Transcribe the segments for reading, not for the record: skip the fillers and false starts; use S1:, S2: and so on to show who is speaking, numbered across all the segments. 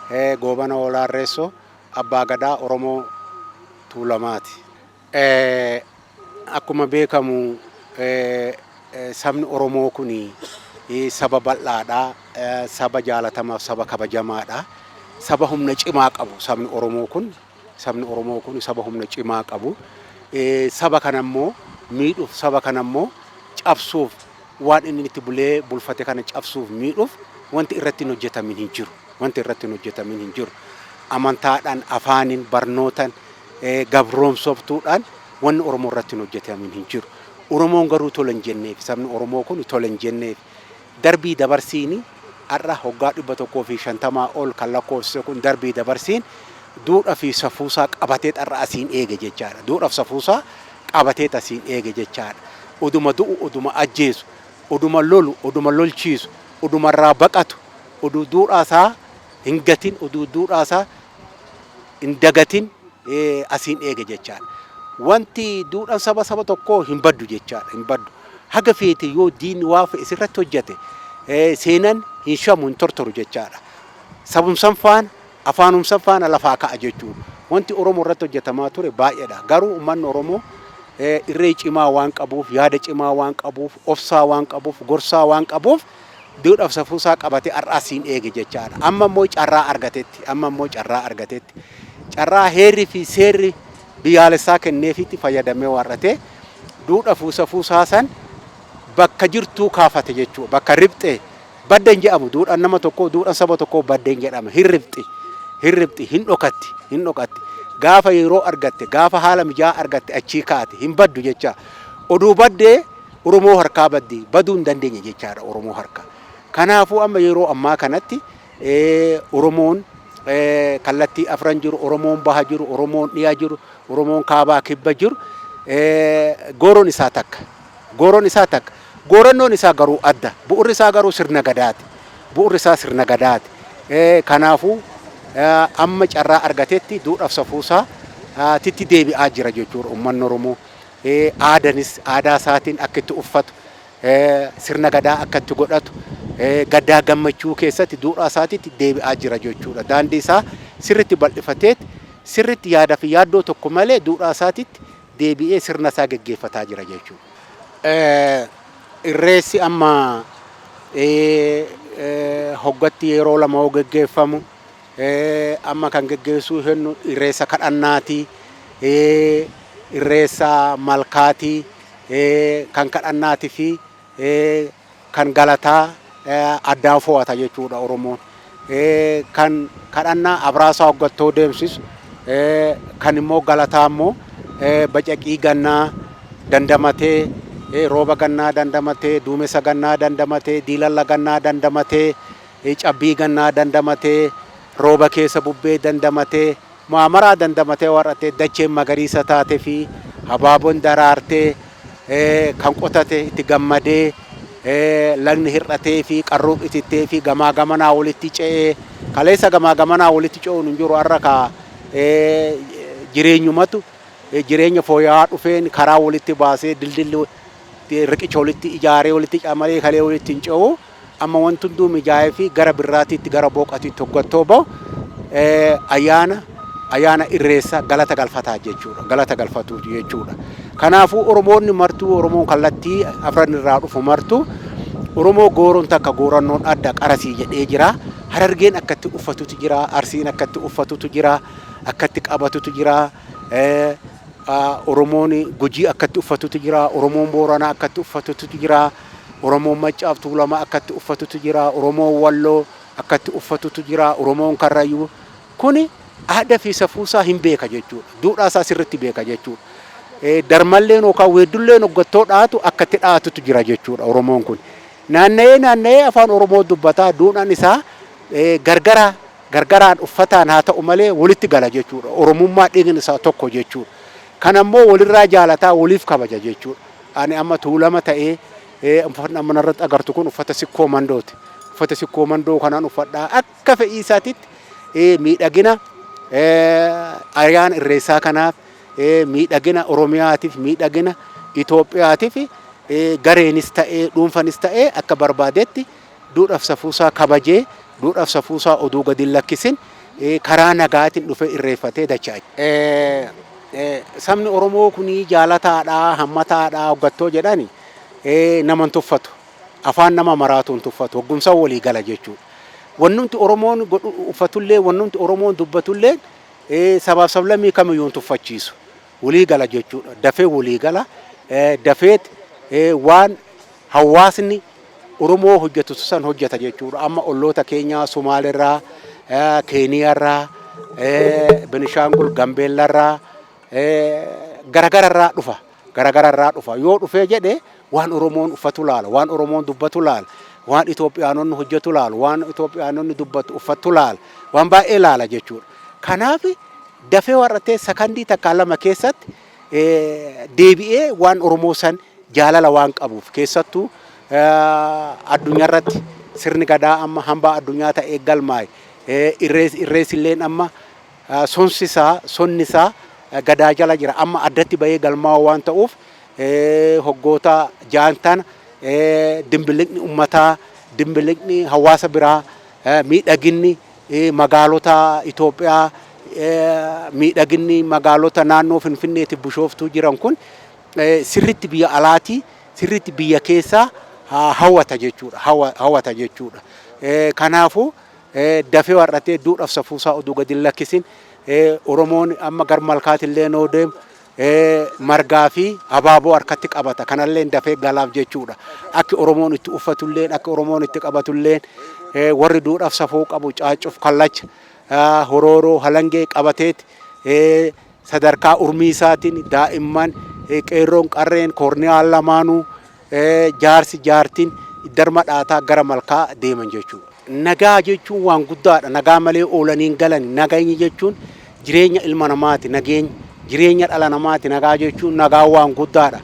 S1: Goobana Hoolaa Irreessoo, Abbaa Gadaa Oromoo Tuulamaati. Akkuma beekamu sabni Oromoo kun saba bal'aadha. Saba jaalatamaaf saba kabajamaadha. Saba humna cimaa qabu sabni Oromoo kun. Sabni Oromoo kun saba humna cimaa qabu. Saba kana immoo miidhuuf, saba kana immoo cabsuuf, waan inni itti bulee bulfate kana cabsuuf, miidhuuf wanti irratti hin hojjetamin hin jiru. Wanti irratti hin hojjetamin hin jiru. Amantaadhaan, afaaniin, barnootaan, gabroomsoftuudhaan wanni Oromoo irratti hin hojjetamin hin jiru. Oromoon garuu tola hin jenneef. Sabni Oromoo kun tola hin jenneef. Darbii dabarsiini har'a hoggaa 150 ol kan lakkoofsise kun darbii dabarsiin duudha fi safuusaa qabatee har'a asiin eege jechaadha. Duudhaaf safuusaa qabatee asiin eege jechaadha. Oduma du'u, oduma ajjeesu, oduma lolu, oduma lolchiisu, oduma irraa baqatu, oduu duudhaasaa hin gatin, oduu duudhaasaa hin dagatin asiin eege jechaadha. Wanti duudhaan saba saba tokkoo hin baddu jechaadha. Hin baddu. Haga feete yoo diinni waa fe'e sirratti hojjete, seenan hin shamu, hin tortoru jechaadha. Sabumsan faana, afaanumsan faana lafaa ka'a jechuudha. Wanti Oromoo irratti hojjetamaa ture baay'eedha. Garuu uummanni Oromoo irree cimaa waan qabuuf, yaada cimaa waan qabuuf, obsaa waan qabuuf, gorsaa waan qabuuf, duudhaaf safuusaa qabatee har'aa siin eege jechaadha. Amma immoo carraa argatetti, amma immoo carraa argatetti, carraa heerri fi seerri biyyaalessaa kenneefitti fayyadamee warratee duudha fi safuusaa san bakka jirtuu kaafate jechuudha. Bakka riphxee badda hin jedhamu. Duudhaan nama tokkoo, duudhaan saba tokkoo badda hin jedhamu. Hin riphxi, hin riphxi, hin dhokatti, hin dhokatti. Gaafa yeroo argatte, gaafa haala mijaa'aa argatte achii kaate hin baddu jecha. Oduu baddee Oromoo harkaa baddi, baduu hin dandeenye jechaadha Oromoo harka. Kanaafuu amma yeroo ammaa kanatti Oromoon kallattii afran jiru, Oromoon baha jiru, Oromoon dhiya jiru, Oromoon kaabaa kibba jiru, gooroon isaa takka. Gooroon isaa takka. Goorannoon isaa garuu adda. Bu'urri isaa garuu sirna gadaati. Bu'urri isaa sirna gadaati. Kanaafuu amma carraa argatetti duudhaaf safuusaa titti deebi'aa jira jechuudha uummanni Oromoo. Aadanis aadaa isaatiin akka itti uffatu, sirna gadaa akka itti godhatu, gaddaa gammachuu keessatti duudhaa isaatiitti deebi'aa jira jechuudha. Daandii isaa sirriitti bal'ifateet sirriitti yaadaa fi yaaddoo tokko malee duudhaa isaatiitti deebi'ee sirna isaa geggeeffataa jira jechuudha. Irreessi amma hoggatti yeroo lama yoo geggeeffamu, amma kan geggeessuu hennu irreessa kadhannaati, irreessa malkaati, kan kadhannaati fi kan galataa addaan fo'ata jechuudha Oromoon. Kan kadhannaa abraasaa hoggattoo deemsisu, kan immoo galataa immoo bacaqii gannaa dandamatee, rooba gannaa dandamatee, duumessa gannaa dandamatee, diilalla gannaa dandamatee, cabbii gannaa dandamatee, rooba keessa bubbee dandamatee, maamaraa dandamatee warratee dacheen magariisa taate fi habaaboon daraartee, kan qotate itti gammadee, lagni hir'atee fi qarruun itittee fi gamaa gamanaa walitti ce'ee, kaleessa gamaa gamanaa walitti ce'uun hin jiru, har'a ka jireenyumatu jireenya fooyya'aa dhufeen karaa walitti baasee, dildilli riqicha walitti ijaaree walitti camaree kalee walitti hin ce'u. Amma wanti hunduu mijaa'ee fi gara birraatiitti, gara booqatiitti hoggattoo bahu ayyaana irreessa galata galfataa jechuudha. Galata galfatuuti jechuudha. Kanaafuu Oromoonni martuu, Oromoon kallattii afran irraa dhufu martuu, Oromoo gooroon takka, goorannoon adda qarasii jedhee jira. Harargeen akkatti uffatutu jira. Arsiin akkatti uffatutu jira. Akkatti qabatutu jira. Oromoon Gujii akkatti uffatutu jira. Oromoon Booranaa akkatti uffatutu jira. Oromoon Maccaaf Tuulamaa akkatti uffatutu jira. Oromoon Walloo akkatti uffatutu jira. Oromoon Karrayyuu kuni aadaa fi safuusaa hin beeka jechuudha. Duudhaa isaa sirriitti beeka jechuudha. Darmalleen yookaan weeddulleen hoggattoo dhaatu akkatti dhaatutu jira jechuudha Oromoon kun. Naanna'ee naanna'ee afaan Oromoo dubbataa, duudhaan isaa gargara gargaraan uffataan haa ta'u malee walitti gala jechuudha. Oromummaa dhiigni isaa tokko jechuudha. Kana immoo walirraa jaalataa, waliif kabaja jechuudha. Ani amma Tuulama ta'ee, uffanni amma narratti agartu kun uffata Sikkoo Mandooti. Uffata Sikkoo Mandoo kanaan uffadhaa akka fedhii isaatitti miidhagina ayyaana irreessaa kanaaf, miidhagina Oromiyaatiif, miidhagina Itoophiyaatiif, gareenis ta'ee dhuunfanis ta'ee akka barbaadetti duudhaaf safuusaa kabajee Duudhaaf safuusaa oduu gadi hin lakkisin karaa nagaatiin dhufee irreeffatee dacha'a. Sabni Oromoo kun jaalataadha, hammataadha, hoggattoo jedhani nama hin tuffatu. Afaan nama maraatu hin tuffatu. Hoggumsa walii gala jechuudha. Wannumti Oromoon godhu uffatullee, wannumti Oromoon dubbatullee sabaaf sablammii kamiyyuu hin tuffachiisu. Walii gala jechuudha. Dafee walii gala. Dafeet waan hawaasni Oromoo hojjetu san hojjeta jechuudha. Amma olloota keenyaa Somaaleerraa, Keeniyaarraa, Benishaangul, Gambeellarraa, garagararraa dhufa. Garagararraa dhufa. Yoo dhufee jedhe waan Oromoon uffatu laala, waan Oromoon dubbatu laala, waan Itoophiyaanonni hojjetu laala, waan Itoophiyaanonni dubbatu uffattu laala, waan baay'ee laala jechuudha. Kanaaf dafee warratee sakandii takkaa lama keessatti deebi'ee waan Oromoo san jaalala waan qabuuf, keessattuu addunyaarratti sirni gadaa amma hambaa addunyaa ta'ee galmaa'e, irreessilleen amma sonsisaa sonnisaa gadaa jala jira, amma addatti bahee galmaa'u waan ta'uuf, hoggoota ja'an tana dimbiliqni ummataa, dimbiliqni hawaasa biraa, miidhaginni magaalota Itoophiyaa, miidhaginni magaalota naannoo Finfinneetiif Bishooftuu jiran kun sirritti biyya alaatii, sirritti biyya keessaa hawwata jechuudha. Hawwata jechuudha. Kanaafuu dafee warratee duudhaaf safuusaa oduu gadi hin lakkisin Oromoon amma gar malkaatillee noo deemu margaa fi abaaboo harkatti qabata. Kanallee dafee galaaf jechuudha. Akki Oromoon itti uffatulleen, akka Oromoon itti qabatulleen, warri duudhaaf safuu qabu caaccuuf kallacha, horooroo, halangee qabateeti sadarkaa urmii isaatiin daa'imman, qeerroon, qarreen, koorniyaan lamaanuu, jaarsi, jaartiin darma dhaataa gara malkaa deeman jechuudha. Nagaa jechuun waan guddaadha. Nagaa malee oolanii hin galan. Nageenyi jechuun jireenya ilma namaati. Nageenya jireenya dhala namaati. Nagaa jechuun nagaa waan guddaadha.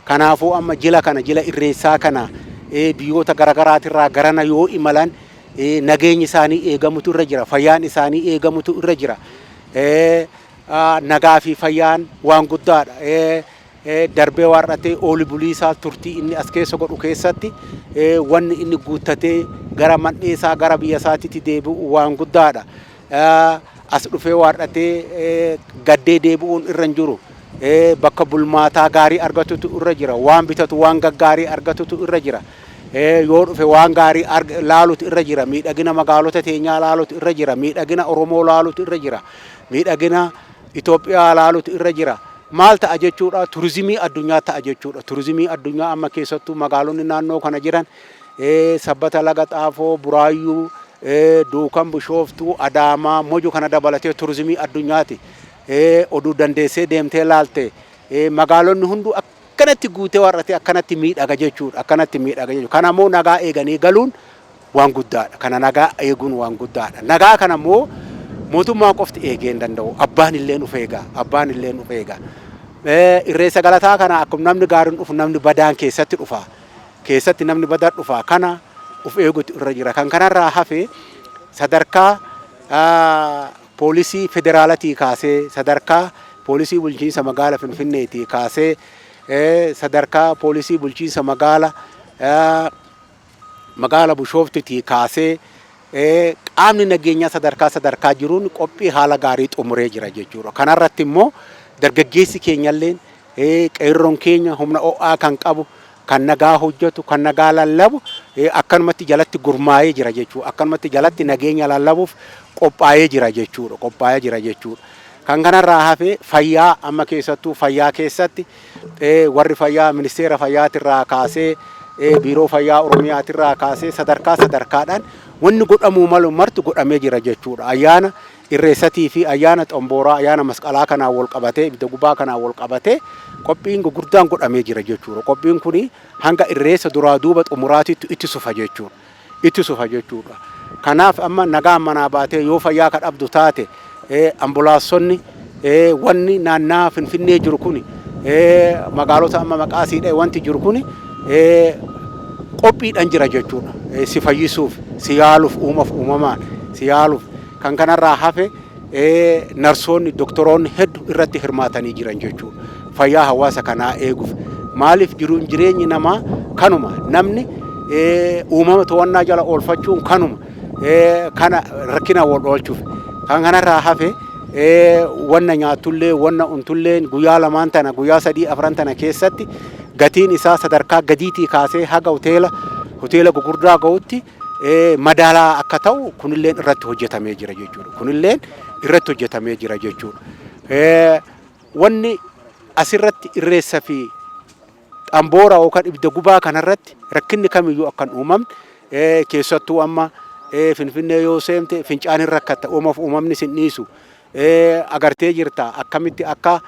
S1: Kanaafuu amma jila kana, jila irreessaa kana, biyyoota garaagaraatirraa garana yoo imalan nageenyi isaanii eegamutu irra jira. Fayyaan isaanii eegamutu irra jira. Nagaa fi fayyaan waan guddaadha. Darbee waarratee ooli buliisaa turtii inni as keessa godhu keessatti wanni inni guuttatee gara mandhee isaa, gara biyya isaatitti deebi'u waan guddaadha. As dhufee waarratee gaddee deebi'uun irra hin jiru. Bakka bulmaataa gaarii argatutu irra jira. Waan bitatu waan gaggaarii argatutu irra jira. Yoo dhufe waan gaarii laalutu irra jira. Miidhagina magaalota teenyaa laalutu irra jira. Miidhagina Oromoo laalutu irra jira. Miidhagina Itoophiyaa laalutu irra jira. Maal ta'a jechuudha? Turizimii addunyaa ta'a jechuudha. Turizimii addunyaa amma keessattuu magaalonni naannoo kana jiran, Sabbata, Laga Xaafoo, Buraayyuu, Duukam, Bishooftuu, Adaamaa, Mojo kana dabalatee turizimii addunyaati. Oduu dandeessee deemtee laalte magaalonni hunduu akkanatti guutee warratee akkanatti miidhaga jechuudha. Akkanatti miidhaga jechuudha. Kana immoo nagaa eeganii galuun waan guddaadha. Kana nagaa eeguun waan guddaadha. Nagaa kana immoo mootummaan qofti eegee hin danda'u. Abbaan illee of eega. Abbaan illee of eega. Irreessa galataa kana akkuma namni gaariin dhufu namni badaan keessatti dhufa. Keessatti namni badaan dhufa. Kana of eegutu irra jira. Kan kanarraa hafe sadarkaa poolisii federaalatii kaasee, sadarkaa poolisii bulchiinsa magaala Finfinneetii kaasee, sadarkaa poolisii bulchiinsa magaala Bishooftutii kaasee qaamni nageenyaa sadarkaa sadarkaa jiruun qophii haala gaarii xumuree jira jechuudha. Kanarratti immoo dargaggeessi keenyalleen, qeerroon keenya humna ho'aa kan qabu, kan nagaa hojjetu, kan nagaa lallabu akkanumatti jalatti gurmaa'ee jira jechuudha. Akkanumatti jalatti nageenya lallabuuf qophaa'ee jira jechuudha. Qophaa'ee jira jechuudha. Kan kanarraa hafe fayyaa, amma keessattuu fayyaa keessatti warri fayyaa ministeera fayyaatirraa kaasee, biiroo fayyaa Oromiyaatirraa kaasee sadarkaa sadarkaadhaan wanni godhamuu malu marti godhamee jira jechuudha. Ayyaana irreessatii fi ayyaana xombooraa, ayyaana masqalaa kanaan wal qabatee, ibidda gubaa kanaan wal qabatee qophiin gurguddaan godhamee jira jechuudha. Qophiin kun hanga irreessa duraa duuba xumuraatitti itti sufa jechuudha. Itti sufa jechuudha. Kanaaf amma nagaan manaa baatee yoo fayyaa ka dhabdu taate, ambulaansonni wanni naannaa Finfinnee jiru kun, magaalota amma maqaa sii dha'e wanti jiru kun qophiidhaan jira jechuudha. Si fayyisuuf, si yaaluuf, uumaaf uumamaan si yaaluuf. Kan kanarraa hafe narsoonni, doktoroonni hedduu irratti hirmaatanii jiran jechuudha. Fayyaa hawaasa kanaa eeguuf. Maaliif, jiruun jireenyi namaa kanuma. Namni uumama to'annaa jala oolfachuun kanuma. Kana rakkina wal oolchuuf kan kanarraa hafe wanna nyaatullee wanna untullee guyyaa lamaan tana, guyyaa sadii afran tana keessatti gatiin isaa sadarkaa gadiitii kaasee haga hoteela gugurdaa ga'utti madaalaa akka ta'u kunilleen irratti hojjetamee jira jechuudha. Kunilleen irratti hojjetamee jira jechuudha. Wanni asirratti Irreessa fi xamboora yookaan ibidda gubaa kanarratti rakkinni kamiyyuu akka hin uumamne, keessattuu amma Finfinnee yoo seente fincaan hin rakkatta, uumaaf uumamni sin dhiisu. Agartee jirta akkamitti akka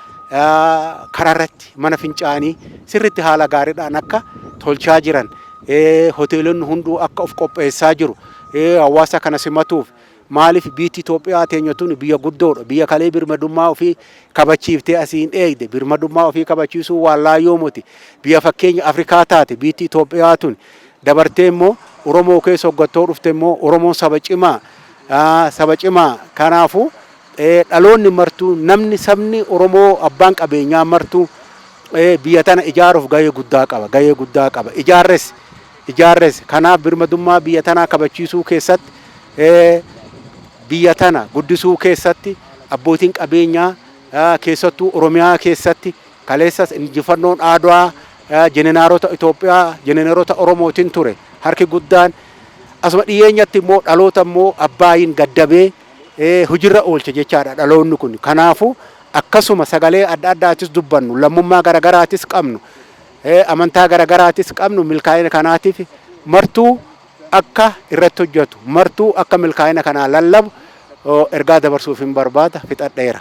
S1: karaarratti mana fincaanii sirriitti haala gaariidhaan akka tolchaa jiran, hoteelonni hunduu akka of qopheessaa jiru hawaasa kana simatuuf. Maaliif biyyi Itoophiyaa teenya tun biyya guddoodha. Biyya kalee birmadummaa ofii kabachiiftee asiin dheeyde. Birmadummaa ofii kabachiisuu waan laayyoo miti. Biyya fakkeenya Afrikaa taate biyyi Itoophiyaa tun dabartee immoo Oromoo keessa hoggattoo dhufte immoo Oromoon saba cimaa, saba cimaa. Kanaafuu dhaloonni martuu, namni, sabni Oromoo, abbaan qabeenyaa martuu biyya tana ijaaruuf gahee guddaa qaba, gahee guddaa qaba. Ijaarres, ijaarres. Kanaaf birmadummaa biyya tanaa kabachiisuu keessatti, biyya tana guddisuu keessatti abbootiin qabeenyaa keessattuu Oromiyaa keessatti kaleessas injifannoon Adwaa jenenaarota Itoophiyaa, jenenaarota Oromootiin ture harki guddaan. Asuma dhiyeenyatti immoo dhaloota immoo Abbaayin gaddabee hojiirra oolche jechaadha dhaloonni kun. Kanaafuu akkasuma sagalee adda addaatis dubbannu, lammummaa garaagaraatis qabnu, amantaa garaagaraatis qabnu, milkaa'ina kanaatiif martuu akka irratti hojjetu, martuu akka milkaa'ina kanaa lallabu ergaa dabarsuuf hin barbaada. Fixadheera.